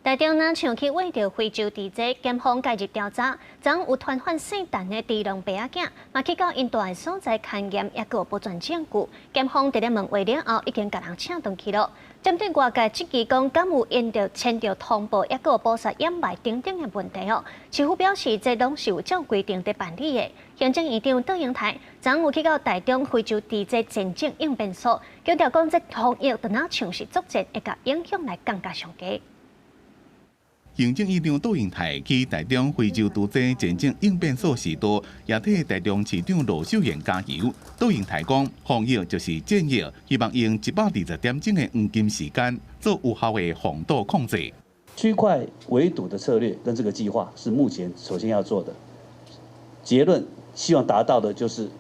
台中若像去餵著非洲豬災，檢方介入調查，昨有傳喚姓陳的豬農爸仔囝，嘛去到𪜶蹛的所在勘驗，抑閣有保全證據。檢方佇咧問話了後，已經共人請轉去囉。針對外界質疑講，敢有因著簽著通報，抑閣有捕殺掩埋等等的問題哦。市府表示，這攏是有照規定佇辦理的。行政院長卓榮泰昨有去到台中非洲豬災前線應變所，強調講，這防疫就若像是作戰，會共影響來降甲上低。行政院長卓榮泰去台中非洲豬災前線應變所時到，也替台中市長盧秀燕加油。卓榮泰講，防疫就是戰役，希望用120點鐘的黃金時間做有效的防堵控制。區塊圍堵的策略跟這個計劃是目前首先要做的。結論希望達到的就是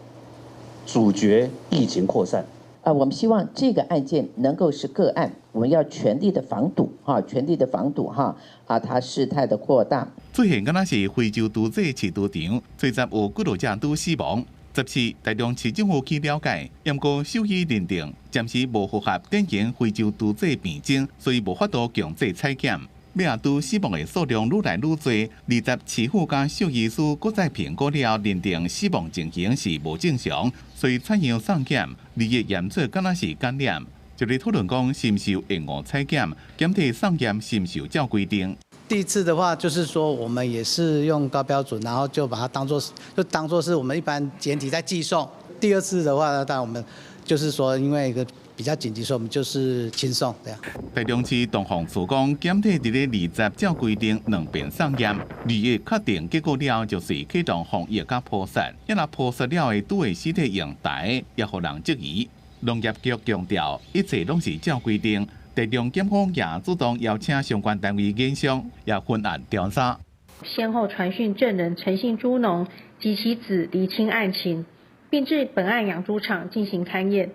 阻絕疫情擴散。啊，我們希望這個案件能夠是個案，我們要全力的防堵，哈，全力的防堵，哈，啊，它事態的擴大。出現敢若是非洲豬災飼豬場，最十有幾落隻豬死亡。14，台中市政府去了解，毋過獸醫認定暫時無符合典型非洲豬災病徵，所以無法度強制採檢。尾仔豬死亡的數量愈來愈濟，20市府佮獸醫師閣再評估了後，認定死亡情形是無正常，所以採樣送檢，21驗出敢若是感染，就咧討論講是毋是有延誤採檢，檢體送驗是毋是有照規定。第一次的話，就是說我們也是用高標準，然後就把它當做是我們一般檢體在寄送。第二次的話，當然我們就是說因為一個比較緊急，所以我們就是輕送這樣。台中市動防處講，檢體佇咧二十照規定兩遍送驗，21確定結果了後，就是啟動防疫佮撲殺。抑若撲殺了的豬的屍體用台，也予人質疑。農業局強調，一切攏是照規定。台中檢方也主動邀請相關單位研商，也分案調查。先後傳訊證人陳姓豬農及其子釐清案情，並至本案養豬場進行勘驗。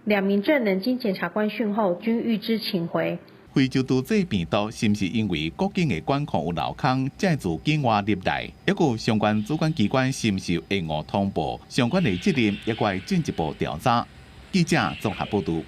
兩名證人經檢察官訊後，均預知請回。非洲豬災病毒是毋是因為國境的管控有漏空，才自境外入來？抑閣相關主管機關是毋是有延誤通報？相關的責任也會進一步調查。記者綜合報導。